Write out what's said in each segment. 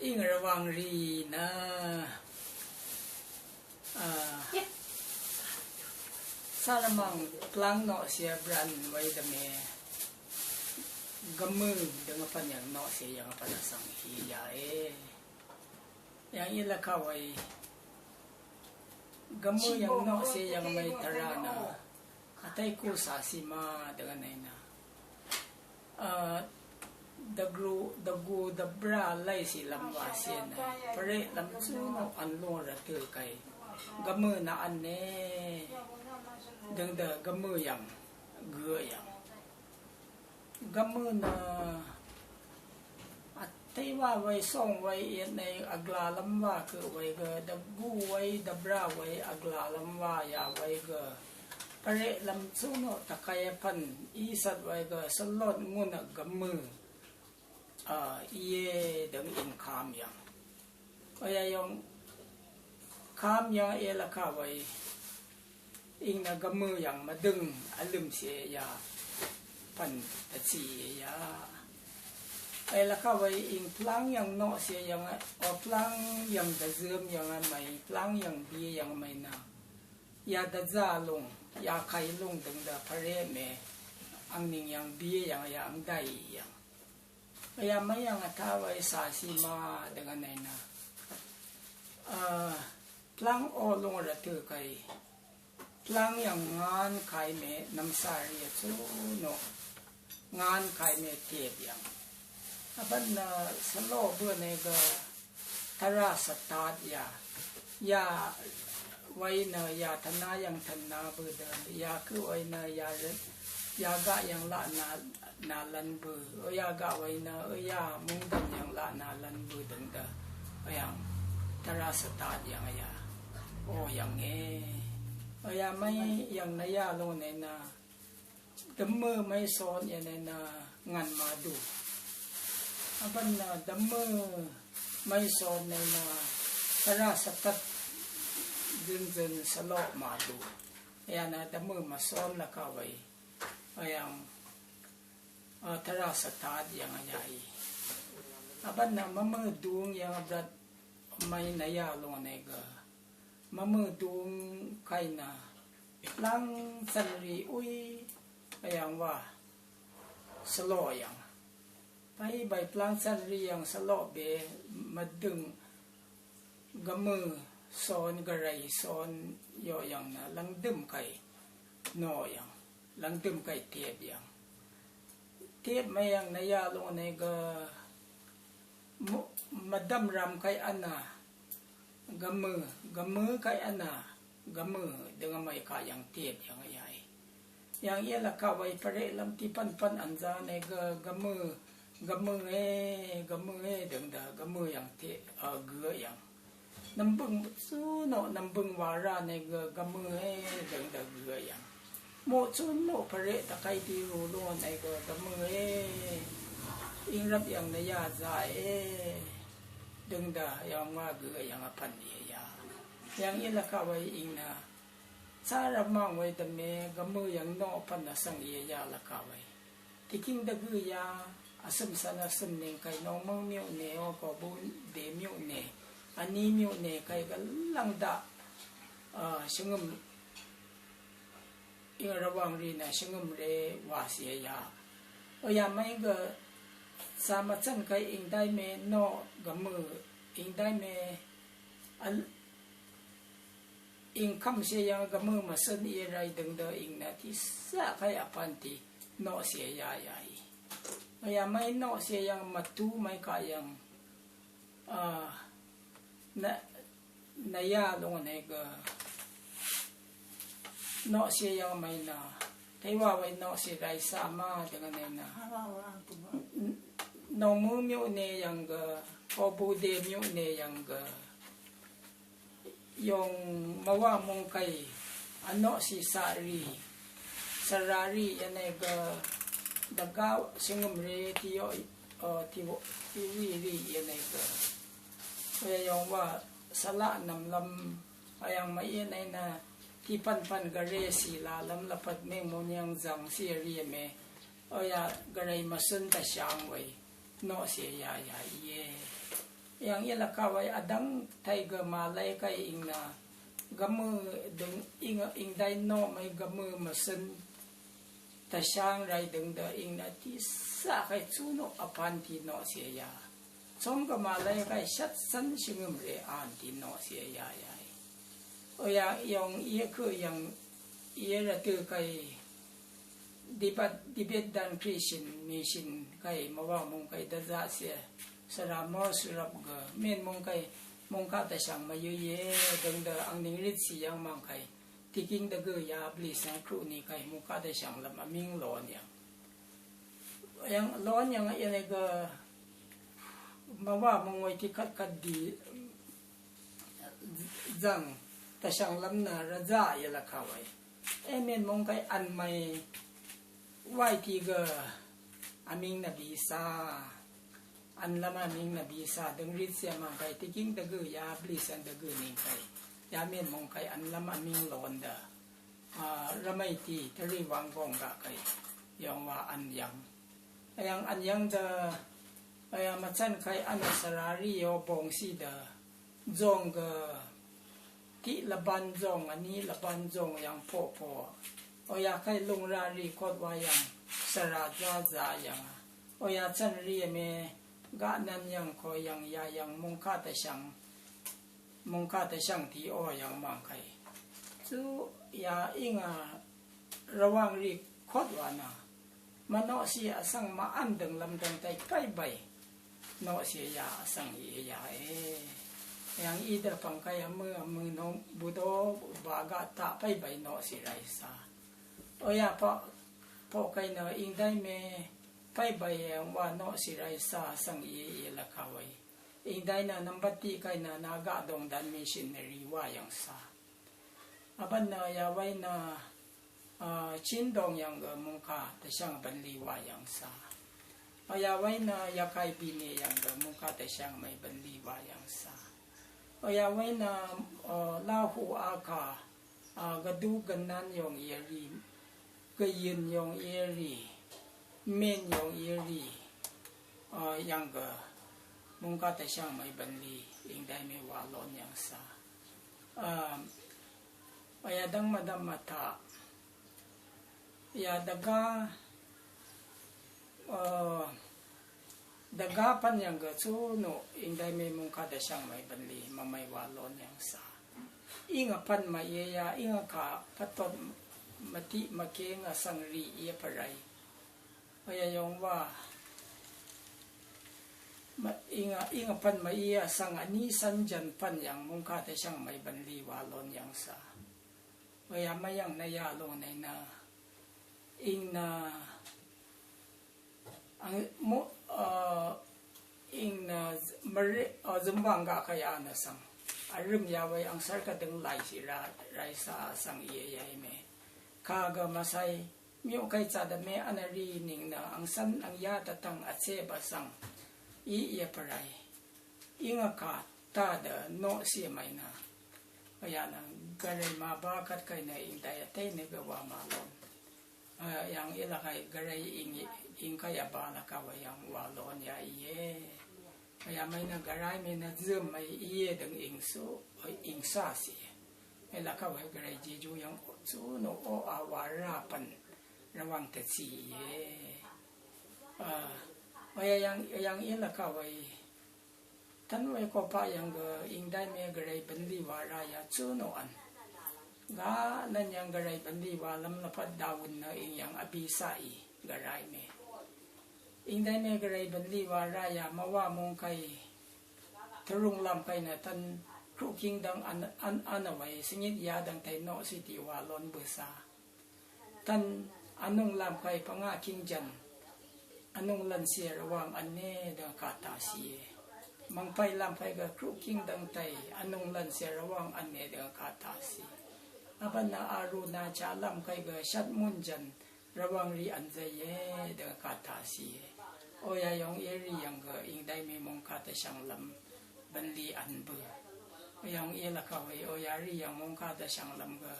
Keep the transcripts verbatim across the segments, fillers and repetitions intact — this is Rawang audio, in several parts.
Ing rvwàng rì nø, a, sá rvmàng pláng noqsè brand wē dvme. Gvmø døng vpvn yv̀ng noqsè yv̀ng vpvn vsvng hì yà e. Yv̀ng í lvkà wē. Gvmø yv̀ng noqsè yv̀ng mè tvrà nø. Vtay ku sá sì ma dvng nø. A, dvgru, dvgu, dvbrà lay sì lvm wa sì nø. Pvre lvm su no an lung rvtø kay. Gvmø nø an ne. Døng dø gvmø yv̀ng. Gø yv̀ng. Gvmø nø vtay wa wē song wē yvt nø vgla lvm wa kø wē gø dvgu wē dvbrà wē vgla lvm wa yà wē gø. Pvre lvm su no tvkay vpvn í sat wē gø svlot ngun gvmø. A, íe døng ing kàm yv̀ng. Oyà yòng kàm yv̀ng e lvkà wē. Ing nø gvmø yv̀ng mvdøng vløm sì yà. Pvn tvcì yà. E lvkà wē ing pláng yv̀ng noqsè yv̀ng, o pláng yv̀ng dvzøm yv̀ng mè, pláng yv̀ng bì yv̀ng mè nø. Yà dvzà lung, yà kay lung døng dø pvre mè. Ang ning yv̀ng bì yv̀ng yà ang dvy yv̀ng. Oyà mè yv̀ng vtá wē sá sì ma dvng nø nø. A, pláng o lung rvtø kay. Pláng yv̀ng ngàn kay mè nvmsari yà chu no. Ngàn kay mè tep yv̀ng. Vpvn nø svlo bø nø gø tvrà svtat yà. Yà wē nø yà tvna yv̀ng tvna bø dø. Yà kø wē nø yà rø-, yà gaq yv̀ng laq na, na lvn bø. Oyà gaq wē nø, oyà mungdvn yv̀ng laq na lvn bø døng dø. Oyà tvrà svtat yv̀ng yà. O yv̀ng e. Oyà mè yv̀ng nø yà lung nø nø. Dvmø mè son yv̀ng nø nø ngàn mvdu. Vpvn nø dvmø mè son nø nø tvrà svtat zøn zøn svlo mvdu. Yà nø dvmø mvson lvkà wē. Oyà, a, tvrà svtat yv̀ng yà í. Vpvn nø mvmø dung yv̀ng vbrat mè nø yà lung nø gø. Mvmø dung kay nø. Lvng cvnri uí. Oyà wa. Svlo yv̀ng. Pay bay pláng cvnri yv̀ng svlo bè mvdøng. Gvmø son gvray son yo yv̀ng nø lvngdøm kay. No yv̀ng. Lvngdøm kay tep yv̀ng. Tep mè yv̀ng nø yà lung nø gø mø-, mvdvm ram kay vnà. Gvmø, gvmø kay vnà. Gvmø, døng mè kaq yv̀ng tep yv̀ng yà í. Yv̀ng í lvkà wē pvre lvm tiq pvn pvn vnzà nø gø, gvmø, gvmø e, gvmø e, døng dø, gvmø yv̀ng tep, a, gø yv̀ng. Nvmbøng su no nvmbøng wa ra nø gø gvmø e døng dø gø yv̀ng. Mo su no pvre tvkay ti ru lo nø gø gvmø e. Ing rvp yv̀ng nø ya za e. Døng dø yv̀ng wa gø yv̀ng vpvn e ya. Yv̀ng í lvkà wē ing nø. Sa rvmang wē dvme gvmø yv̀ng no vpvn vsvng e ya lvkà wē. Tiqkíng dvgø ya, vsø̀m cv̀n vsø̀m nìng kàí Nòngmøng myuqnè o, Kobu dè myuqnè, vní myuqnè kàí gvlv́ng daq, a, shvngø̀m, ing Rvwàng rì nø shvngø̀m ré wàcìe ya. Ø ya mèí gø, cà mvcv̀n kàí ing dáí mè noq gvmø̀, ing dáí mè, vl, ing kv́mshì yv̀ng gvmø̀ mvcøn í ràí døng dø ing nø tiqsaq kàí vpvn tiq noqshì ya ya í. Ø ya mèí noqshì yv̀ng mvtú mèí kaq yv̀ng, a, nø, nø ya lúng nø gø noqshì yv̀ng mèí nø. Tèí wa wèí noqshì ràí saq ma døng nø nø. Nòngmøng myuqnè yv̀ng gø, Kobu dè myuqnè yv̀ng gø. Yòng mvwà mung kàí, vnoqshì saq rì, svra rì yv̀nè gø, dvgaq shvngø̀m ré tiq yoq, o, tiq wo, tiq rì rì yv̀nè gø. Wē yòng wà svlaq nvmlv́m, vyv̀ng mv-í nø nø, tiq pv̀npv̀n gvrè shì lálv́m lvpat mèngmún yv̀ng zv̀ng shì rì mè. Ø ya gvray mvsøn dvshang wē. noqsè ya ya íe. Yv̀ng í lvkà wē vdv́ng tey gø màlv́y kàí ing nø gvmø døng ing, ing dai noq mv́y gvmø mvsøn tvshang ray døng dø ing nø tiqsaq kàí chunoq vpan tiq noqsè ya. Chom gø màlv́y kàí shvtsvn shvngø̀m rè an tiq noqsè ya ya. Oyà yong íe kø yv̀ng íe rvtø kàí Tibet, Tibetan Christian Mission kàí mvwà mung kàí dvzaqsè svra mò svrvp gø mèn mung kàí mungkà tvshvng mvyø íe døng dø angning ritsì yv̀ng mvng kàí tiqking dvgø ya bvlì svng kruni kàí mungkà tvshvng lvm vming lon yv̀ng. Yv̀ng lon yv̀ng yv̀ng gø mvwà mung wē tiqkvt kvt dì zv̀ng tvshvng lvm nø rvzaq yv̀ng lvkà wē. Amen mung kàí an mv́y wáì tiq gø vming nvbì sa. An lvm vming nvbì sa døng ritsè mvng kàí tiqking dvgø ya bvlì svng dvgø ning kàí. Ya amen mung kàí an lvm vming lon dø. A, rvmv́y tiq tvri wvng gong gaq kàí. Yong wa an yv̀ng. Yv̀ng an yv̀ng dø. Yv̀ng mvchvn kàí an svra rì yo bong sì dø. Zong gø tiq lvban zong, vní lvban zong yv̀ng poqpoq. Oyà kàí lung ra rì kot wa yv̀ng svra za za yv̀ng. Oyà chvn rì mè gaq nvn yv̀ng ko yv̀ng ya yv̀ng mungkà tvshvng. Mungkà tvshvng tiq o yv̀ng mvng kàí. Chu ya ing a rvwàng rì kot wa nø. Mvnoqsì vsvng mv-an døng lvm døng tey pàybàì. Noqsì ya vsvng í ya e. Yv̀ng í dø pvng kàí vmø vmø nong budo ba gaq taq pàybàì noqsì ràí sa. Oyà poq, poq kàí nø ing dai mè pàybàì yv̀ng wa noqsì ràí sa vsvng í í lvkà wē. Ing dai nø nvmbat tiq kàí nø nà gaq dongdan missionary wa yv̀ng sa. Vbvn nø ya wē nø, a, Chin dong yv̀ng gø mungkà tvshvng bvnlì wa yv̀ng sa. Oyà wē nø Yakai bìnè yv̀ng gø mungkà tvshvng mv́y bvnlì wa yv̀ng sa. Oyà wē nø, a, Lahu Akha, a, Gvdu Gvnan yong í rì, Gvyøn yong í rì, Mèn yong í rì, a, yv̀ng gø mungkà tvshvng mv́y bvnlì ing dai mè wa lon yv̀ng sa. A, oyà dvng mvdvm mvtaq. Ya dvga, a, dvga pvn yv̀ng gø chunoq ing dai mè mungkà tvshvng mv́y bvnlì mvmv́y wa lon yv̀ng sa. Ing a pvn mv-íe ya, ing a kà pvtot mvtiq mvkeng vsvng rì í pvray. Oyà yong wa, mv-, ing a, ing a pvn mv-íe vsvng vní svn jvn pvn yv̀ng mungkà tvshvng mv́y bvnlì wa lon yv̀ng sa. Oyà mvyv̀ng nø ya lung nø nø. Ing nø, ang, mo, a, ing nø, mvri, a, zømwang gaq kàí a nø svng. Vrøm ya wē angsvr kadøng làì sì ra, ràí sa vsvng í ya í mè. Kà gø mvsai, myoq kàí chadvme vnvrì ning nø angsvn angya tvtvng vchep vsvng. Í ya pvray. Ing a kà taq dø noqsì mv́y nø. Oyà nø gvray màbá kvt kàí nø ing dai vtey nø gø wa màlon. A, yv̀ng í lvkà í gvray ing, ing kàí vbá lvkà wa yv̀ng wa lon ya íe. Oyà mv́y nø gvray mè nø zøm mv́y íe døng ing su, ing sa sì. Í lvkà wa gvray jeju yv̀ng o chunoq o a wa ra pvn rvwàng tvcì íe. A, oyà yv̀ng, yv̀ng í lvkà wa í. Tvn wē kopaq yv̀ng gø ing dai mè gvray bvnlì wa ra ya chunoq an. Gaq nvn yv̀ng gvray bvnlì wa lvm lvpat dawøn nø ing yv̀ng vbí sa í gvray mè. Ing dai mè gvray bvnlì wa ra ya mvwà mung kàí. Tvrung lam kàí nø tvn krukking dvng an, an, an vwē singit ya dvng tey noqsì tiq wa lon bø sa. Tvn vnung lam kàí pvngà king jvn. Vnung lvnsiè rvwàng vnne dø kà taq sì. Mvngpvy lam kàí gø krukking dvng tey vnung lvnsiè rvwàng vnne dø kà taq sì. Vbvn nø Arunachal lam kàí gø shvtmún jvn rvwàng rì vnzø̀ye dø kà taq sì. Oyà yong í rì yv̀ng gø ing dai mè mungkà tvshvng lvm bvnlì vn bø. Yong í lvkà wē oyà rì yv̀ng mungkà tvshvng lvm gø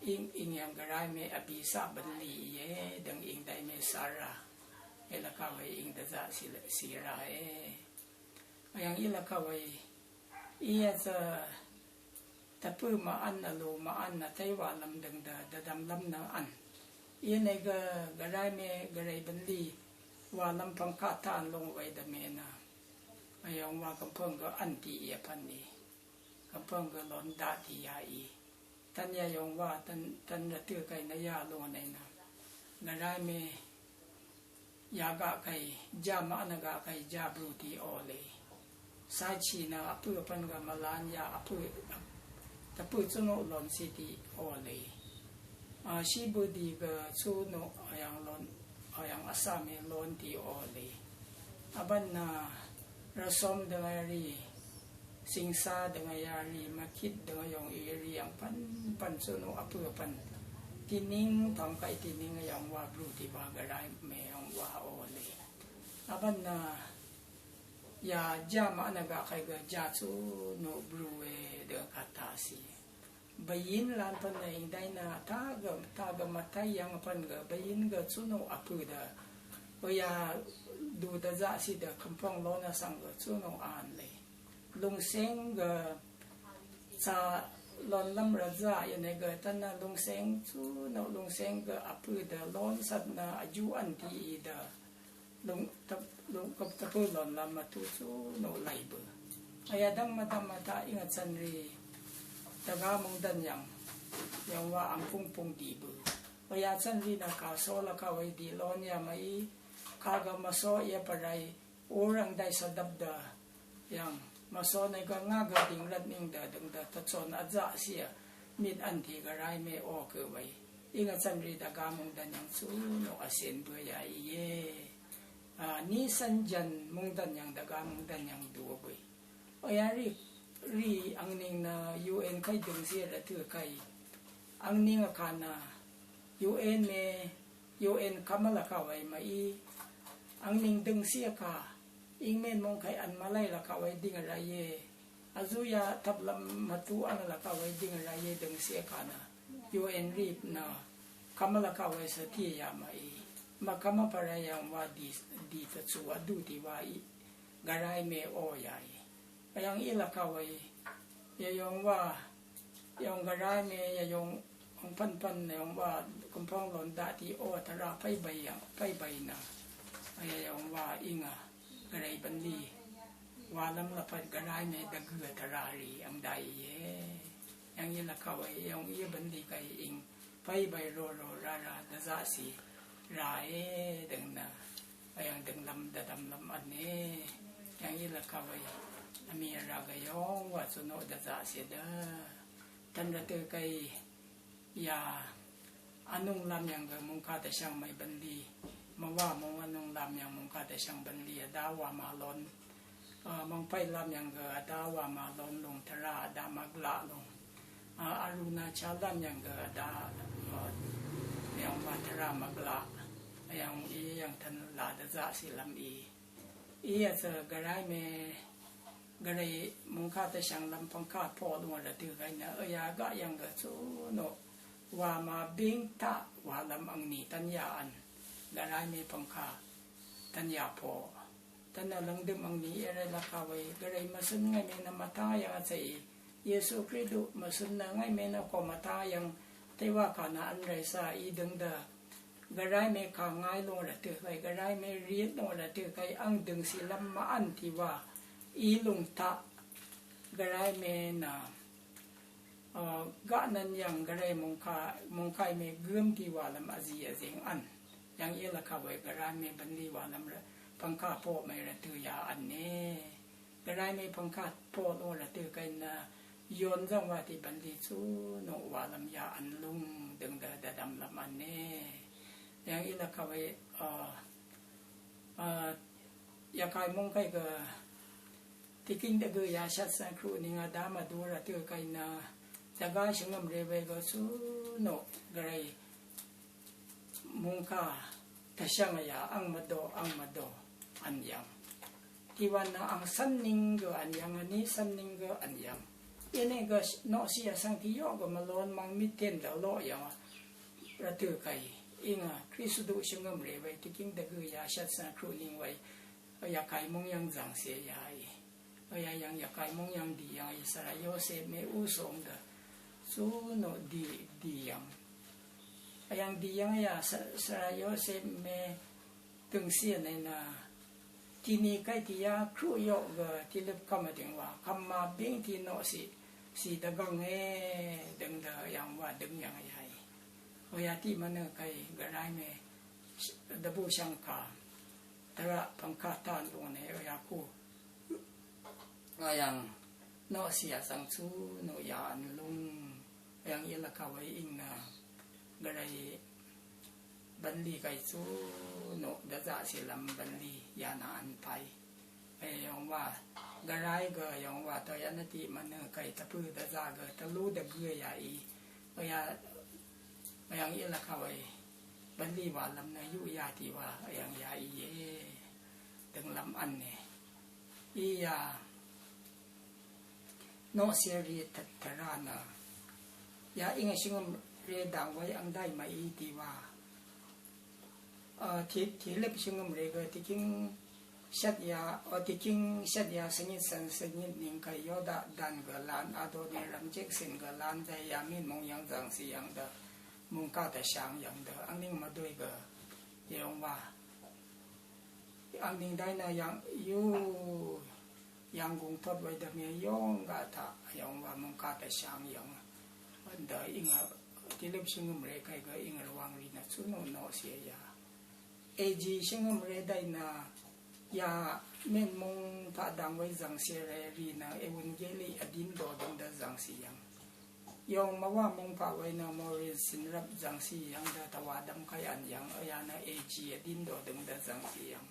Ing, ing yv̀ng gvray mè vbí sa bvnlì íe, døng ing dai mè sara. lvkawei ing dvzaq si, si rae. Ayang í lvkawei í azø tvpø̄ mvvn vlu mvvn vtei wàlvm døng dø dvdvmlvm nø vn. Í nø gø gvray me gvray bvnli wàlvm pvngkaq taq vn lung wei dvme nø. Ayang wa kvmpøng gø vn ti í vpvn í. Kvmpøng gø lon daq ti ya í. Tvn yayong wa tvn, tvn rvtø̄ kay nø ya lung nø nø. Gvray me ya gaq kay, ja mvvn gaq kay, ja bru ti o le. Sai chi nø vpø̄ vpvn gø mvlan ya vpø̄, tvpø̄ chunø lon si ti o le. A, shi bø̄ di gø chunø ayang lon, ayang vsame lon ti o le. Vbvn nø rvsom dø ya ri, singsa dø ya ri, mvkit dø yong í ri yvng pvn, pvn chunø vpø̄ vpvn. Tining tong kay tining yong wa bru ti wa gvray me yong wa o le. Vbvn nø ya ja mvvn gaq kay gø ja chunø bru we dø kata si. Bvyin lan pvn nø ing dai nø ta gø, ta gø mvtai yvng pvn gø, bvyin gø chunø vpø̄ dø. Oya du dvzaq si dø kvmpong lon vsvng gø chunø an le. Lungseng gø cha lon lvm rvzaq yvne gø tvn nø lungseng chunø lungseng gø vpø̄ dø lon sat nø vju vn ti í dø. Lung, tap, lung, kap, tapø̄ lon lvm mvtu chunø lay bø̄. Aya dvng mvdvm mvta ing vchan ri. Dvga mungdvn yvng. Yvng wa ang pung pung di bø̄. Aya chan ri nø ka so lvkawei di lon ya mv í. Ka gø mvso ya parai. Orang dai sa dvp dø. Yvng. Mvso nø gø nga gø ding rvt ning dø døng dø. Tvchon azaq si ya. Mit vn ti gvray me o gø wei. Ing vchan ri dvga mungdvn yvng chunø vsen bø̄ ya í ye. A, ni san jan mungdvn yvng dvga mungdvn yvng du bø̄. Oya ri, ri angning nø U N kay døngsi rvtø̄ kay. Angning vka nø U N me, U N kama lvkawei mv í. Angning døngsi vka. Ing men mong kay an mvlay lvkawei ding ra ye. Azu ya tap lvm mvtu an lvkawei ding ra ye døngsi vka nø. U N rip nø. Kama lvkawei sa ti ya mv í. Mv kama parai yvng wa di, di tvchu vdu ti wa í. Gvray me o ya í. Ayang í lvkawei. Yayong wa. Yong gvray me yayong. Ang pvn pvn yong wa. Kvmpong lon daq ti o tvra pay bay yvng. Pay bay nø. Ayayong wa ing a. Gvray bvnli. Wa lvm lvpat gvray me dvgø tvra ri ang dai ye. Yayang í lvkawei yayong í bvnli kay ing. Pay bay ro ro ra ra dvzaq si. Ra e døng nø. Ayang døng lvm dvdvm lvm vn e. Yayang í lvkawei. Ami ra gø yong wa chunø dvzaq si dø. Tvn rvtø̄ kay. Ya, anung lam yvng gø mungka tvshang mvbønli. Mvwa mung anung lam yvng mungka tvshang bønli. Ada wa ma lon. A, mungpai lam yvng gø ada wa ma lon lung tvra ada mvgla lung. A, Arunachal lam yvng gø ada, a, yvng wa tvra mvgla. Yvng í yvng tvn la dvzaq si lam í. Í azø gvray me, gvray mungka tvshang lam pvngka po lung rvtø̄ kay nø, øya gaq yvng gø chunø, wa ma bing taq, wa lam angni tvn ya vn, gvray me pvngka, tvn ya po. Tvn nø lvngdøm angni ere lvkawei, gvray mvsøn ngay me nø mvta yvng azø í, Yesu Kristu mvsøn nø ngay me nø ko mvta yvng, tewa ka nø vn ray sa í døng dø, Gvray me kà ngai lung rvtø̄ kay, gvray me rit lung rvtø̄ kay, ang døngsi lam mvvn tiwa, í lung taq, gvray me nø, a, gaq nvn yvng gvray mungka, mungkai me gøm tiwa lam azi azing vn. Yvng í lvkawei gvray me bvnli wa lam rv, pvngka poq me rvtø̄ ya vn ne. Gvray me pvngka poq lung rvtø̄ kay nø, yon zvng wa ti bvnli chu, noq wa lam ya vn lung, døng dø dvdvm lam vn ne. Yvng í lvkawei, a, a, yakai mung kay gø, tiking dvgø ya shat san kru ning a dama du rvtø̄ kay nø, dvga shvngøm re we gø chu, noq, gvray, mungka, tvshang ya, ang mvdo, ang mvdo, vn yvng. Tiwan nø ang sanning gø vn yvng, ani sanning gø vn yvng. Ine gø noq si ya sang ti yoq gø mvlon mang miten dø lo yvng. Rvtø̄ kay. Ínga Kristu shvngø̀mré we tiqkíng dvgø ya shvt svng kruq ning we. Ø, Yakai mung yv̀ng zv̀ngcè ya í. Ø, ya yv̀ng Yakai mung yv̀ng dì yv̀ng Israel Yosef mè usong dø. Zunø dì, dì yv̀ng. Ø, yv̀ng dì yv̀ng ya Sa-, Israel Yosef mè døngcì nø na. Tini kai ti ya kruq yoq gø tiløp kama ding wa. Kama bing ti noqcì. Cì dvgvng e døng dø yv̀ng wa døng yv̀ng ya í. Ø, ya ti mvnø kai gvray mè dvbù shvngka. Tvraq pvngka tan lung nø ø ya ku. Ø yv̀ng noqcì ya svng zunø ya an lung. Ø yv̀ng í lvka we íng nø. Gvray bvnlì kai zunø dvzaqcì lvm bvnlì ya na an pai. Ø yv̀ng wa gvray gø yv̀ng wa tø ya nø ti mvnø kai tvpø dvzaq gø tvlu dvgø ya í. Ø ya, ø yv̀ng í lvka we bvnlì wa lvm nø yu ya ti wa ø yv̀ng ya í e. Døng lvm an e. Í ya noqcì rì tvt tvra nø. Ya íng shvngø̀mré dang we ang dai ma í ti wa. Ø, ti, tiløp shvngø̀mré gø tiqkíng shvt ya, ø, tiqkíng shvt ya svngit svng svngit ning kai yoda dan gø lan ado ni rvmjek sin gø lan dai ya min mung yv̀ng zv̀ngcì yv̀ng dø. Mungka dvshang yv̀ng dø. Ang ning mvdø gø. Yv̀ng wa. Ang ning dai nø yv̀ng yu yv̀ng gung tot we dø mè yong ga ta yv̀ng wa mungka dvshang yv̀ng. Dø íng a tiløp shvngø̀mré kai gø íng rvwàng rì nø zunø noqcì ya. Ø jì shvngø̀mré dai nø ya min mung paq dang we zv̀ngcì rì nø evangeli vdin do døng dø zv̀ngcì yv̀ng. Yong mvwa mung paq we nø Morris sin rvp zv̀ngcì yv̀ng dø tvwa dvm kai an yv̀ng ø ya nø ø jì vdin do døng dø zv̀ngcì yv̀ng.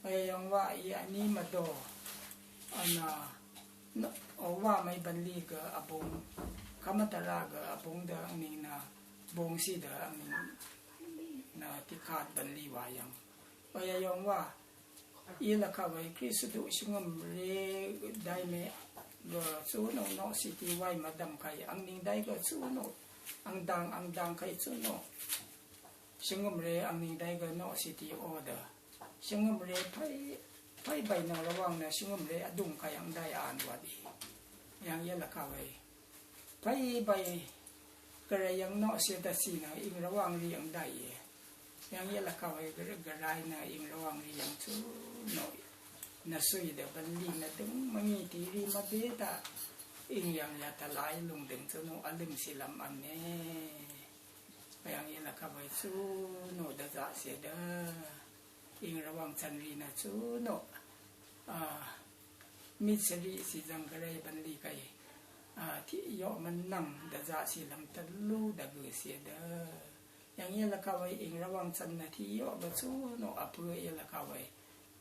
Ø yong wa í ani mvdo. Ana, nø, ø wa mvay bvnlì gø vbung. Kama tvra gø vbung dø ang ning nø bung cì dø ang ning nø tiqkat bvnlì wa yv̀ng. Ø ya yong wa í lvka we Kristu shvngø̀mré dai mè gø zunø noqcì ti wa í mvdvm kai ang ning dai gø zunø ang dang ang dang kai zunø shvngø̀mré ang ning dai gø noqcì ti o dø. Shvngø̀mré pai, pai bai nø rvwàng nø shvngø̀mré vdung kai ang dai an wa dì. Yv̀ng í lvka we. Pai bai gvray yv̀ng noqcì dvcì nø íng rvwàng rì ang dai e. Yv̀ng í lvka we gvray, gvray nø íng rvwàng rì yv̀ng zunø. Nø sui dø bvnlì nø døng mvngì ti rì mvbe ta. Íng yv̀ng ya tvlai lung døng zunø vløm cì lvm an e. Yv̀ng í lvka we zunø dvzaqcì dø. Íng rvwàng cv̀n rì nø zunø. A, Mitsvri si zvng gvray bvnlì kai, a, tiq yoq mvnvng dvzaqcì lvm tvlu dvgø si dø. Yv̀ng í lvka we íng rvwàng cv̀n nø tiq yoq gvzunø vpø í lvka we.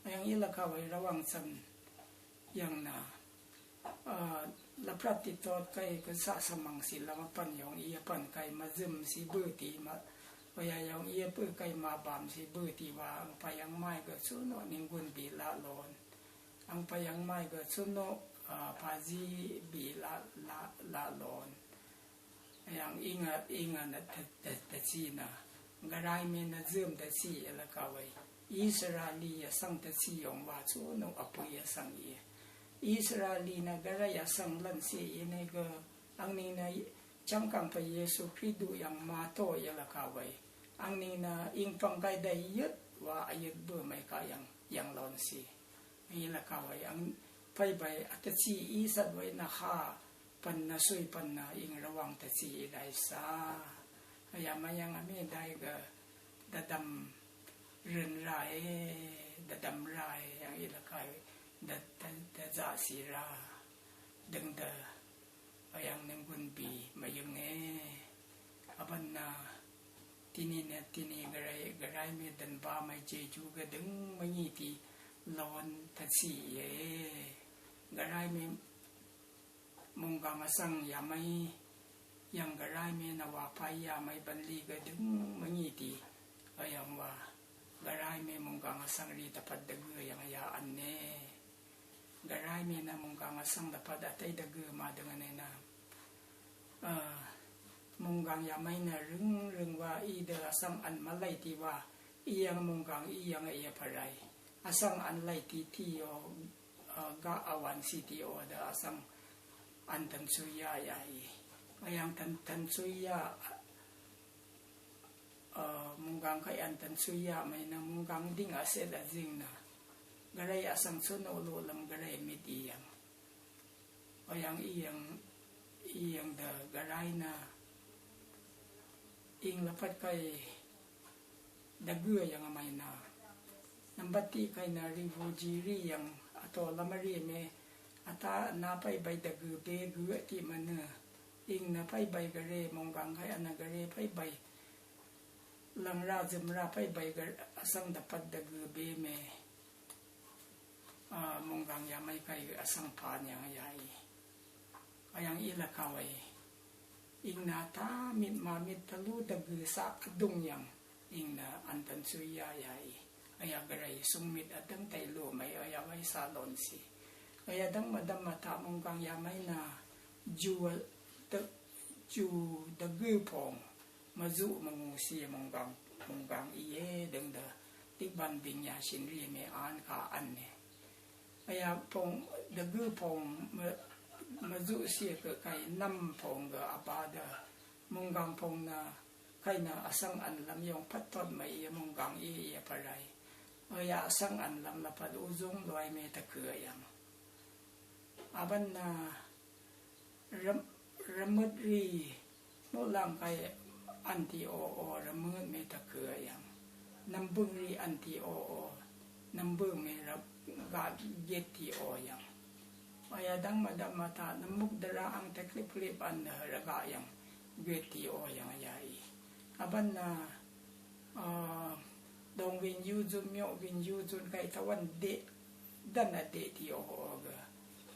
Yv̀ng í lvka we rvwàng cv̀n yv̀ng nø, a, lvprat tiq tot kai gvsaq svmvng si lvm vpvn yong í vpvn kai mvzøm si bø ti mv, waya yong í vpø kai mvbam si bø ti wa angpà yv̀ng mai gvzunø ninggun bi laq lon. Angpà yv̀ng mai gø zunø, a, pazí bì laq, laq, laq lon. Yv̀ng íngø, íngø nø tvzí nø. Gvray mè nø zøm tvzí í lvka we. Israeli yvsvng tvzí yong wa zunø vpø yvsvng í. Israeli nø gvray yvsvng lvn si í nø gø. Angning nø chvngkang pè Yesu Kristu yv̀ng mvto í lvka we. Angning nø íngpvng gvray dvy yøt wa vyøt bø mè ka yv̀ng, yv̀ng lon si. Í lvka we ang pay bay vtvci í sat we nø ha pvn nø sui pvn nø ing Rvwàng tvci í dai sa. Yamay ang ami dai gø dvdvm røn ra e, dvdvm ra e, ang í lvka we dv, dv, dvzaqsi ra. Døngdø Vyv̀ng nvnggùn bì mvyønge. Vbvn nø tini nø tini gvray, gvray mè dvnba mè jeju gvdøng mvngi ti lon tvci íe. Gvray mè munggang vsvng yamay, yv̀ng gvray mè nvwa pay yamay bvnli gvdøng mvngi ti. Vyv̀ng wa gvray mè munggang vsvng rì dvpvt dvgø yv̀ng ya vnne. Gvray mè nø mungkang vsvng dvpvt vtay dvgø màdøng vnē nø. A, Munggang yamai nø røng røng wa í dø asang an malai ti wa, í yang munggang í yang e pharai. Asang an lai ti ti yo, a, ga awan si ti o dø asang an tan sui ya ya í. Ayang tan, tan sui ya, a, munggang kai an tan sui ya mai nø munggang ding a set a zing nø. Garai asang sun o lo lam garai mit í yang. Oyang í yang, í yang dø garai nø. Ing lapat kai dø gø yang amai nø. Nambat ti kai nø refugee ri yang ato lamari me. Ata nø pai bai dø gø be gø ti ma nø. Ing nø pai bai gare munggang kai ana gare pai bai. Lang ra zim ra pai bai gare asang dø pat dø gø be me. A, munggang yamai kai asang pan yang ya í. Ayang í la kawai. Ing nø ta mit ma mit ta lu dø gø sa adung yang. Ing nø an tan sui ya ya í. Aya garai sung mit adang tai lu mai aya wai sa lon si. Aya dang ma dam ma ta munggang yamai nø. Ju dø, ju dø gø pong. Mazu mangu si munggang, munggang í e dang dø. Dik ban bing ya shin ri me an ka an ne. Aya pong dø gø pong ma, mazu si ke kai nam pong ga aba dø. Munggang pong nø kai nø asang an lam yong pat tot mai í munggang í í pharai. Aya asang an lam lapat uzung loi me ta kø yang. Aban nø Røm, rømøt ri, muqlàng kai an ti o o, rømøt me ta kø yang. Nvmbøng ri an ti o o, nvmbøng me rø, ga get ti o yang. Aya dang ma dam ma ta, nvmuk dvra ang ta klip klip an nø rvga yang, get ti o yang ya í. Aban nø, a, dong win yu zun, myo win yu zun kai ta wan de, dan a de ti o o ga.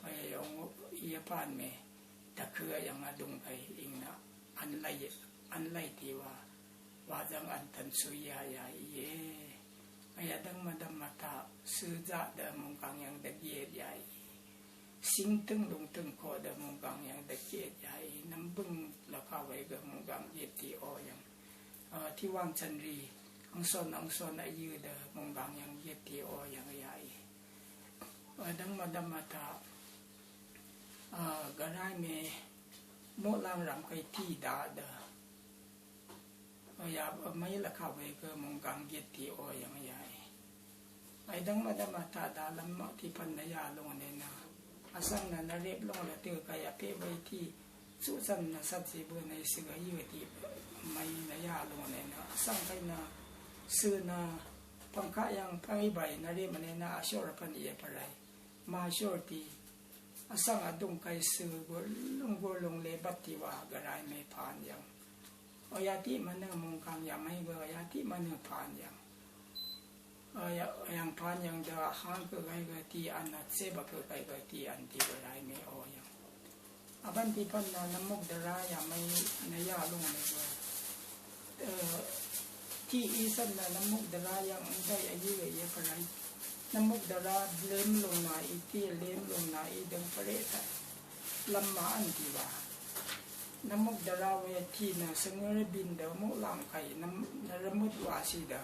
Aya yong ya pan me. Ta kø yang adung kai ing nø. An lai, an lai ti wa. Wa zang an tan sui ya ya í e. Aya dang ma dam ma ta. Sui za dø munggang yang dø giet ya í. Singtøng lungtøng ko dø munggang yang dø giet ya í. Nvmbøng la ka wai ga munggang giet ti o yang. A, ti wang chan ri. Ang son, ang son a yø dø munggang yang giet ti o yang ya í. Wa dang ma dam ma ta, a, garai me, muqlàng ram kai ti da dø. Wa ya, mai la ka wai ga munggang get ti o yang ya í. Ai dang ma dam ma ta da lam ma ti pan nø ya lung ne nø. Asang nø nø rep lung la ti kai a pe wai ti. Su san nø sat si bu nø si ga yi wai ti. Mai nø ya lung ne nø. Asang kai nø. Su nø. Pang ka yang pang í bai nø rep ma ne nø a shor pan í e pharai. Ma shor ti. Asang adung kai sui gurlung gurlung le bat ti wa garai me pan yang. Oya ti ma nø munggang ya mai ga oya ti ma nø pan yang. Oya yang pan yang da hang ga gai ga ti an na tse ba ga gai ga ti an ti garai me o yang. Aban ti pan nø nvmuk dvra ya mai nø ya lung ne wa. E, ti í san nø nvmuk dvra yang ang dai a yi we ye pharai. Nvmuk dvra lem lung nø í ti lem lung nø í dang phare ta. Lam ma an ti wa. Nvmuk dvra we ti nø sangwe bin dø muqlàng kai nvm, nø rvmut wa si dø.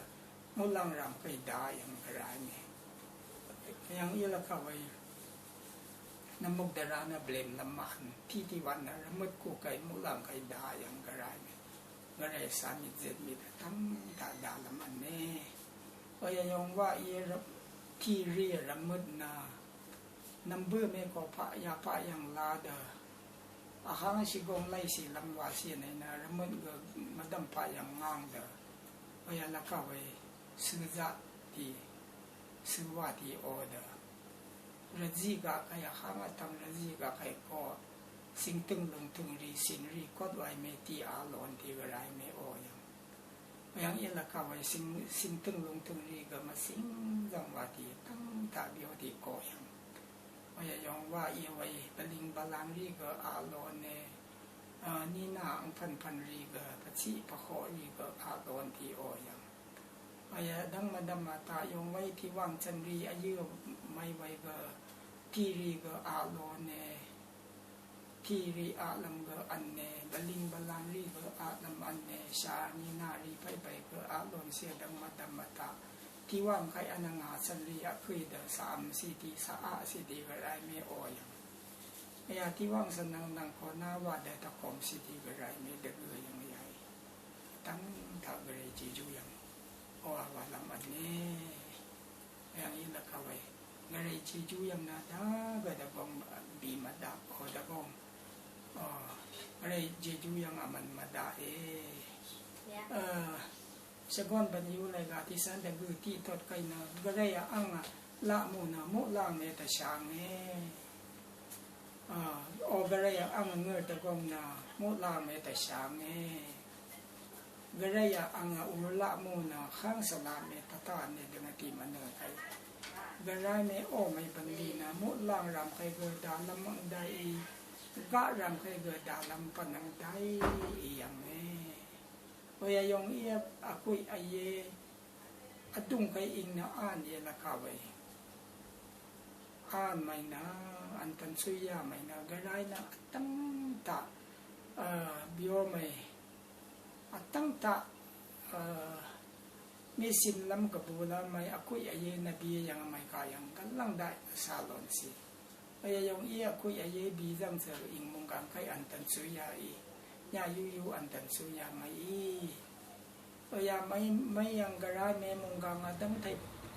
Muqlàng ram kai da yang garai me. Yang í la ka wai. Nvmuk dvra nø blem nvmán. Ti ti wan nø rvmut ku kai muqlàng kai da yang garai me. Garai sa mit zet mit tang da da lam an me. Oya yong wa í rv, ti ri rvmut nø. Nvmbø me ko pa ya pa yang la dø. A hang si gong lai si lam wa si nø nø rvmut ga ma dam pa yang ngang dø. Oya la ka wai. Sui za ti, sui wa ti o dø. Rvzi ga kai a hang a tam rvzi ga kai ko. Singtøng lungtøng ri sin ri kot wai me ti a lon ti garai me o yang. Yang í la ka wai sing, singtøng lungtøng ri ga ma sing zang wa ti tang ta bio ti ko yang. Oya yong wa í wai baling balang ri ga a lon ne. A, ni na ang pan pan ri ga, pachi pakho ri ga, a lon ti o yang. Aya dang ma dam ma ta yong wai ti wang chan ri a yø mai wai ga, ti ri ga, a lon ne. Tìrì aqlv́m gø vnne, bvlìng bvlán rì gø aqlv́m vnne, shàní nàrì pèípèí gø aqlon sè dv́ng mvdv́m mvtaq. Tiwàng kàí vnvngà cv̀nrì vkø̀í dø saqvm sìdì, saqaq sìdì Gvray mè o yv̀ng. Aya tiwàng cv̀n nvng nvng ko nà wa dø tvkom sìdì Gvray mè dvgø̀ yv̀ng yaí. Tv́ng taq Gvray jejú yv̀ng. O wa lv́m vnne. Yv̀ng í lvkà we. Gvray jejú yv̀ng nà dá gø dvgong bì mvdaq o dvgong. O, Gvray jejú yv̀ng vmvn mvdaq e. Shvgon bvn yù lèga tiqsvn dvgø̀ tiqtot kàí nø Gvray ang laq mù nø muqlàng mè tvshang e. A, o Gvray ang ngø̀r dvgong nø muqlàng mè tvshang e. Gvray ang ur laq mù nø khang svlaq mè tvtan e døngati mvnø kàí. Gvray mè o mè bvnlì nø muqlàng ram kàí gø dalvm ang dai i. Gaq ram kàí gø dalvm pvn ang dai i yv̀ng e. Oyayong í vkui aye. Vdung kàí ing nø an ye lvkà we. An mèí nø, an tvn sui ya mèí nø, Gvray nø vtvng taq, a, byo mèí. Vtvng taq, a, mì sin lv́m gvbù lv́m mèí vkui aye nø bì yv̀ng mèí kà yv̀ng gvlvng daq salon sè. Oyayong í vkui aye bì zv̀ng cv̀r ing munggang kàí an tvn sui ya í. Nya yu yu an tvn sui ya mèí í. Oya mèí, mèí yv̀ng Gvray mè munggang vdv́ng tèí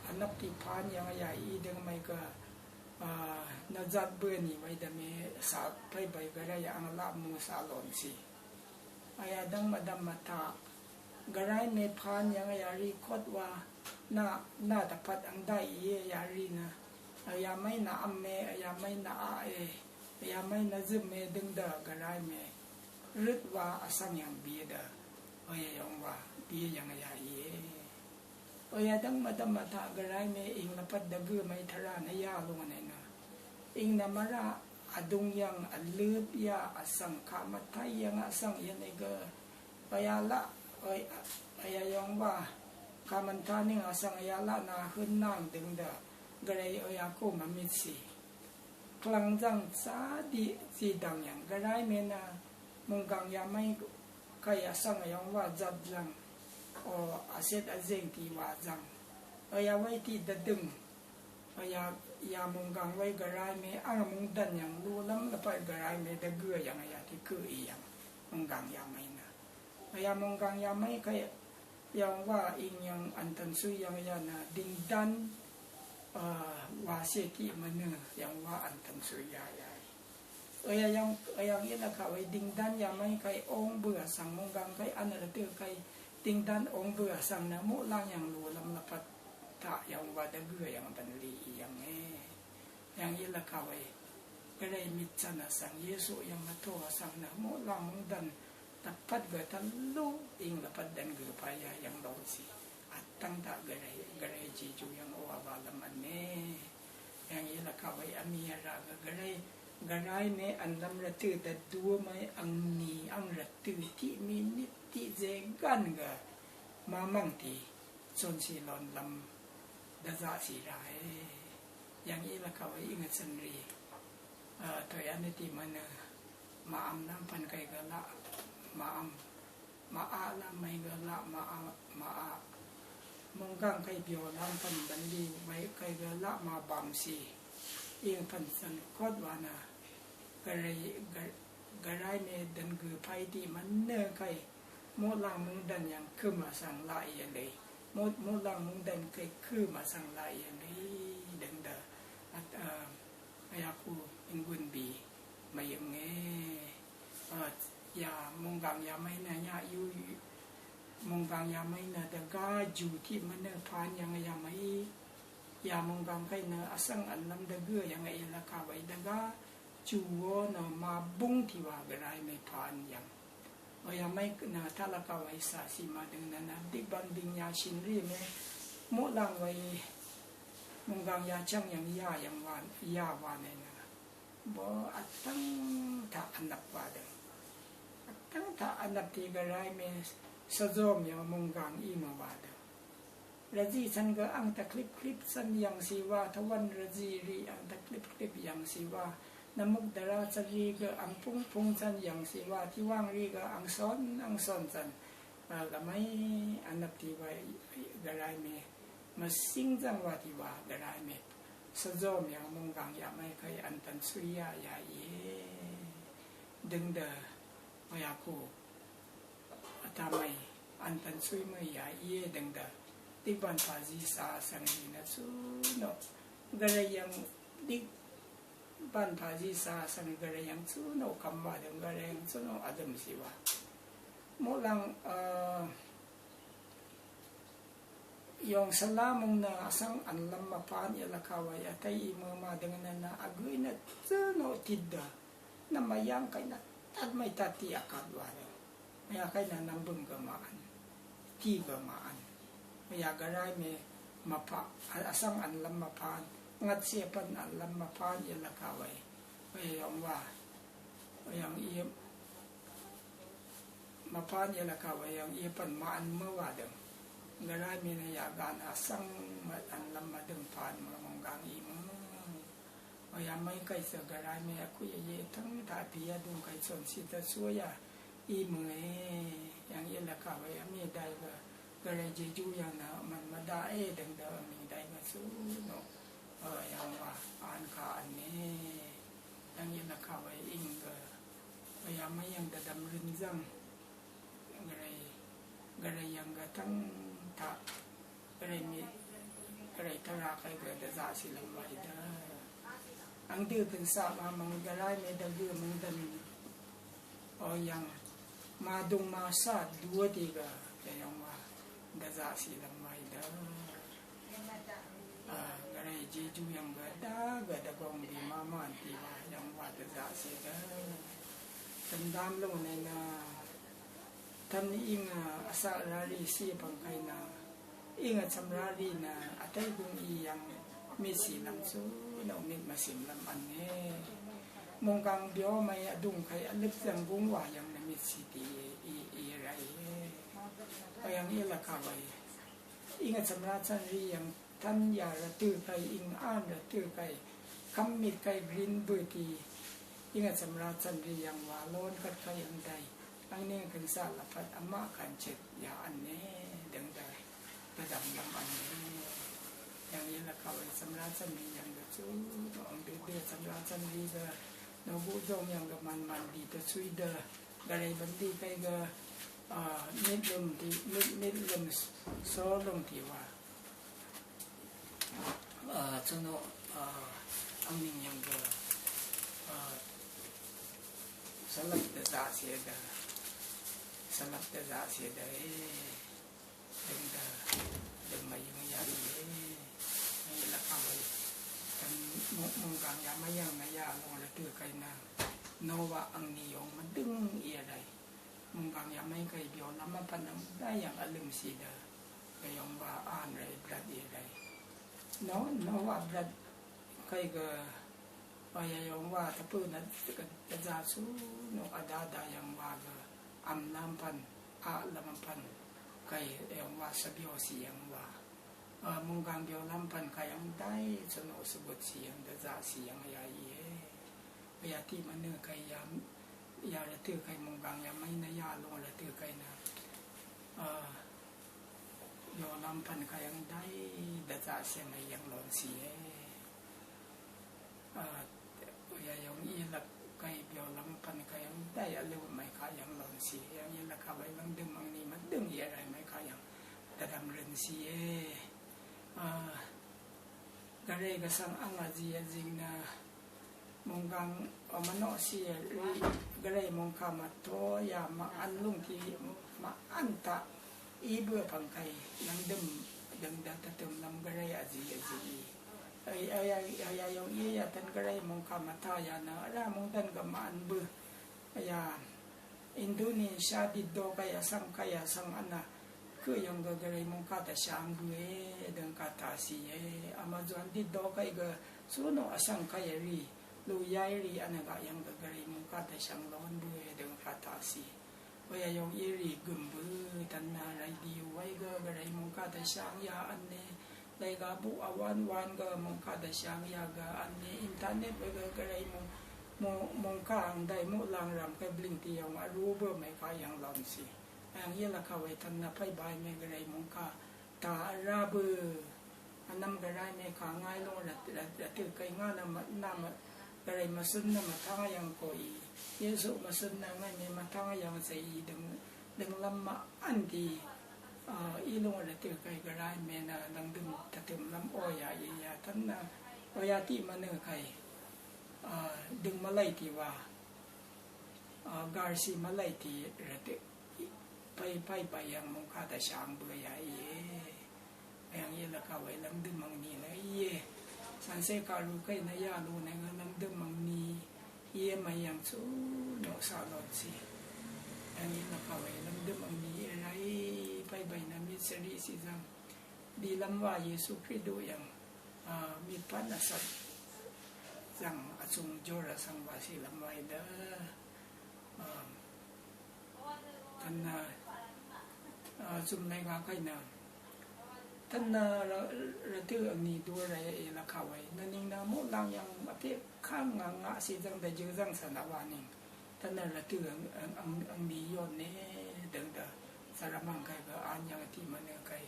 vnvp tiq pán yv̀ng aya í døng mèí gø, a, nvzat bø̀n í mèí dvmè saq pèí bèí Gvray ang laq mù salon sè. Aya dv́ng mvdv́m mvtaq. Gvray mè pán yv̀ng aya rì kot wa nà, nà dvpvt ang dai í aya rì nø. Aya mèí nà vm mè, aya mèí nà aq e, aya mèí nà zøm mè døng dø Gvray mè. Røt wa vsvng yv̀ng bì dø. Oyayong wa bì yv̀ng aya í e. Oya dv́ng mvdv́m mvtaq Gvray mè ing lvpat dvgø̀ mèí tvra nø ya lung nø nø. Ing nø mvraq vdung yv̀ng vløp ya vsvng kà mvtaq yv̀ng vsvng yv̀ng e gø. Oya laq, oy-, oyayong wa kà mvtaq ning vsvng oya laq nø høn nang døng dø. Gvray oya ku mvmit sè. Klvng zv̀ng zadiq zidv̀ng yv̀ng Gvray mè nø munggang ya mèí kàí vsvng yv̀ng wa zat zv̀ng. O vset vzeng tiq wa zv̀ng. Oya wei tiq dvdøng. Oya, ya munggang wei Gvray mè ang mungdvn yv̀ng lulv́m lvpat Gvray mè dvgø̀ yv̀ng aya tiq kø í yv̀ng. Munggang ya mèí nø. Aya munggang ya mèí kàí yv̀ng wa ing yv̀ng an tvn sui yv̀ng ya nø dingdan, a, wa sè tiq mvnø yv̀ng wa an tvn sui ya ya. Oya yv̀ng, oya yv̀ng í lvkà we dingdan ya mèí kàí ong bø̀ vsvng munggang kàí an rvtø̀ kàí dingdan ong bø̀ vsvng nø muqlàng yv̀ng lulv́m lvpat taq yv̀ng wa dvgø̀ yv̀ng bvnlì í yv̀ng e. Yv̀ng í lvkà we. Gvray mìt cv̀n vsvng Yesu yv̀ng mvtò vsvng nø muqlàng mungdvn dvpvt gø tvlú ing lvpat dvn gø paya yv̀ng lon sè. Vtvng taq Gvray, Gvray jejú yv̀ng o wa lv́m vnne. Yv̀ng í lvkà we vmì vraq gø Gvray, Gvray mè vnlv́m rvtø̀ dvdu mèí angní ang rvtø̀ tiq minit tiq zè gvn gø. Mvmvng tiq. Cun sì lon lv́m dvzaq sì ra e. Yv̀ng í lvkà we í ngvt cv̀n rì. A, toy anø tiq mvnø. Mvvm nvng pvn kàí gø laq. Mvvm. Mvaq laq mèí gø laq mvaq, mvaq. Munggang kàí byo lv́m pvn bvnlì mèí kàí gø laq mvbam sè. Ing pvn cv̀n kot wa nø. Gvray, Gv-, Gvray mè dvn gø pay tiq mvnø kàí. Muqlàng mungdvn yv̀ng kø mvsvng laq í vlø. Mu-, muqlàng mungdvn kàí kø mvsvng laq í vlø. Dvng dø. At, a, Aya ku inggun bì mvyøng e. A, ya munggang ya mèí nø nya yu, munggang ya mèí nø dvga ju tiq mvnø pán yv̀ng ya mèí. Ya munggang kàí nø vsvng vnlv́m dvgø̀ yv̀ng e lvkà we dvga ju wo nø mvbung tiq wa Gvray mè pán yv̀ng. Oya mèí nø taq lvkà we saq sì mvdøng nø nø dikbvng ding ya shìn rì mè. Muqlàng we munggang ya chv̀ng yv̀ng ya yv̀ng wa, ya wa nø nø. Bø vtvng taq vnvp wa dø. Vtvng taq vnvp tiq Gvray mè svzom yv̀ng munggang í mvwa dø. Rvzí cv̀n gø ang tvklip klip cv̀n yv̀ng sì wa, tvwvn rvzí rì ang tvklip klip yv̀ng sì wa. Nvmuk dvra chvri gø angpung pung chvn yv̀ngshì wa tiwang ri gø angson angson chvn. A, gvmai anvp tiwa gvray me. Mvsing zvng wa tiwa gvray me. Svzom yvng munggang yamai kai antan suya ya ye. Døngdø. Oyaku. Atamai antan sui mø ya iye døngdø. Dikban pazi sa sang ri na suno. Gvray yvng dikban pazi sa sang gvray yvng suno. Kamwa døng gvray yvng suno adøm siwa. Molang, a, Yong sala mung nø asang anlam mapan yalakawai atai imø ma døng nø nø agø nø tø no tidda. Nø mayang kai nø tat mai tat ti akat wa dø. Maya kai nø nambung gø ma an. Ti gø ma an. Maya garai me mapa, asang anlam mapan. Ngat si apan anlam mapan yalakawai. Maya yong wa. Maya yong i Mapan yalakawai yvng ipan maan mø wa døng. Garai mine yagan asang mat anlam madøng pan mø monggang i mø. Oya mai kai sø garai me akui ye tang ta pi ya dung kai son si ta suya i mø e. Yvng yalakawai yvng mi dai ga garai jeju yvng na man mada e døng da mi dai ga su no. Yvng wa an ka an ne. Yvng yalakawai ing ga Oya mayang dvdvm rønzvng. Gvray, gvray yvng gvtvng taq. Gvray mi, gvray tvra kai gø dvzaqsi lvng waidø. Ang dø gønsa ma mvng gvray mi dvgø mvngdvn. Oyang madung masa duwa dø gø. Yayang wa dvzaqsi lvng waidø. A, gvray jeju yvng gø da gø dvgong bi maman tiwa yvng wa dvzaqsi gø. Tøndam lo ne na. Tøn ing a, asaq rari si pang kai na. Ing a cham rari na. Atai gung i yvng mit si lam su. Lo mit masim lam an ne. Monggang bio mai adung kai alip yvng gung wa yvng na mit si ti i, i rai. Ayvng i la ka wai. Ing a cham ra chan ri yvng Tanya rvtø kai ing an rvtø kai. Kvmmit kai green bøti. Ing a cham ra chan ri yvng wa lon kat kai ang dai. Ang ning kønsa lapat ama kan chet ya an ne dang dai. Tadam lam an ne. Yvng yela kawai cham ra chan ri yvng ga chu. Ang dø dø cham ra chan ri ga. No bu dong yvng ga man man di ta chui da. Gvray ban di kai ga. A, mit lum ti, mit, mit lum so lum ti wa. A, chunø, a, angning yvng gø, a, salap dvzaq si dø, salap dvzaq si dø, e, døng dø, døng ma yvng ya i, e, ni la ka wai, døng mung, mungkang ya ma yvng na ya long la tø kai na, no wa angni yong ma døng i dai. Mungkang ya mai kai bio lam ma pan ang dai yvng aløng si dø. Yayong wa an rai brat i rai. No, no wa brat kai gø, wa yayong wa tapø na tø za su no ada da yvng wa gø. Am lam pan, a lam pan kai yayong wa sabio si yvng wa. A, mungkang bio lam pan kai yvng dai, chøn o sabut si yvng da za si yvng ya i e. Wa ya ti ma nø kai ya, ya la tø kai mungkang ya mai na ya long la tø kai na. A, Yawlam pan kayang dai, dvzaq se mvyang lon si e. A, ya yong i lak kai yawlam pan kayang dai, a lew mai kayang lon si e. Yang i lak kawai lang døng mang ni ma døng i rai mai kayang. Dvdam ren si e. A, Gvray gvsvng ang azi azing nø mungkang o mvnoq si ri Gvray mungkà mvto ya mv-an lungti mv-an taq i bø pvngkai yvngdøm døngdø tvtøm lvm Gvray azi azi i. Aya yong i ya tvn Gvray mungkà mvta ya nø ara mungdvn gø mv-an bø. Aya Indonesia diddo kaya sang kaya sang ana. Kø yong gø Gvray mungkà tvshang bø e døng kata si e. Amazon diddo kai gø suno asang kaya ri. Lu yai ri ana gaq yong gø Gvray mungkà tvshang lon bø e døng kata si. Waya yong i ri gøm bø tanna rai di wai gø Gvray mungkà tvshang ya an ne. Dai ga bu awan wan gø mungkà dvshang ya gø an ne internet we gø Gvray mung Mungkà ang dai muqlàng rv̀m kè blìng tì yòng vrú bø̀ mèkà yv̀ng lònshì. Ang yí lvkà wē tv̀n nà pàí bàí mè gvray mungkà taq vrá bø̀. Vnvm gvray mèkà ngàí lúng rvtø̀ kèí ngà nà mvtnà mv gvray mvsøn nà mvtvng yv̀ng koqì. Yesu mvsøn nà ngàí mè mvtvng yv̀ng zèí døng dønglv́m mv-vn dì. Í lúng rvtø̀ kèí gvray mè nà lv̀ngdø̀m tvtø̀m lv́m oyà í yà tv̀n nà oyà tiq mvnø̀ kèí døng mvlay tì wa. Garshi mvlay tì rvtø̀ pàí pàí bàí yv̀ng mungkà dvshàng bø̀ yà íe. Yv̀ng í lvkà wē lv̀ngdø̀m angni nø íe. Sanse kàru kèí nø yà lú nø ngà lv̀ngdø̀m angni íe mv̀yv̀ng chu noqsà lònshì. Yv̀ng í lvkà wē lv̀ngdø̀m angni íe ràí pàí bàí nø mitsvri shì zv̀ng dì lv́m wa Yesu Kristu yv̀ng mipvt vsvt zv̀ng vchung jor vsvng wa shì lv́m wa í dø. Tv̀n nà zø̀m lèí ngà kèí nø tv̀n nà rvtø̀ angni dø ràí í lvkà wē nø nìng nà muqlàng yv̀ng vpè kàng ngà ngà shì zv̀ng dvjø̀ zv̀ng sv̀n vwa nìng. Tv̀n nà rvtø̀ ang, ang, ang, angni yòn nè døng dø. Svrvmv̀ng kèí gø an yv̀ng tiq mvnø̀ kèí.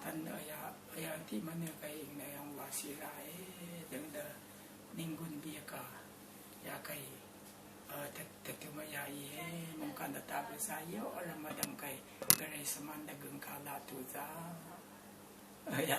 Tv̀n nà ya, ya tiq mvnø̀ kèí ing nø yv̀ng wa shì ràí døng dø. Nìnggùn bì kà. Ya kèí. Tvtø̀ mv ya íe. Mungkà nø taq bø̀ zà yò vrv̀m mvdv̀m kèí. Gvray svmvn dvgø̀ng kà laq tù zà. Ya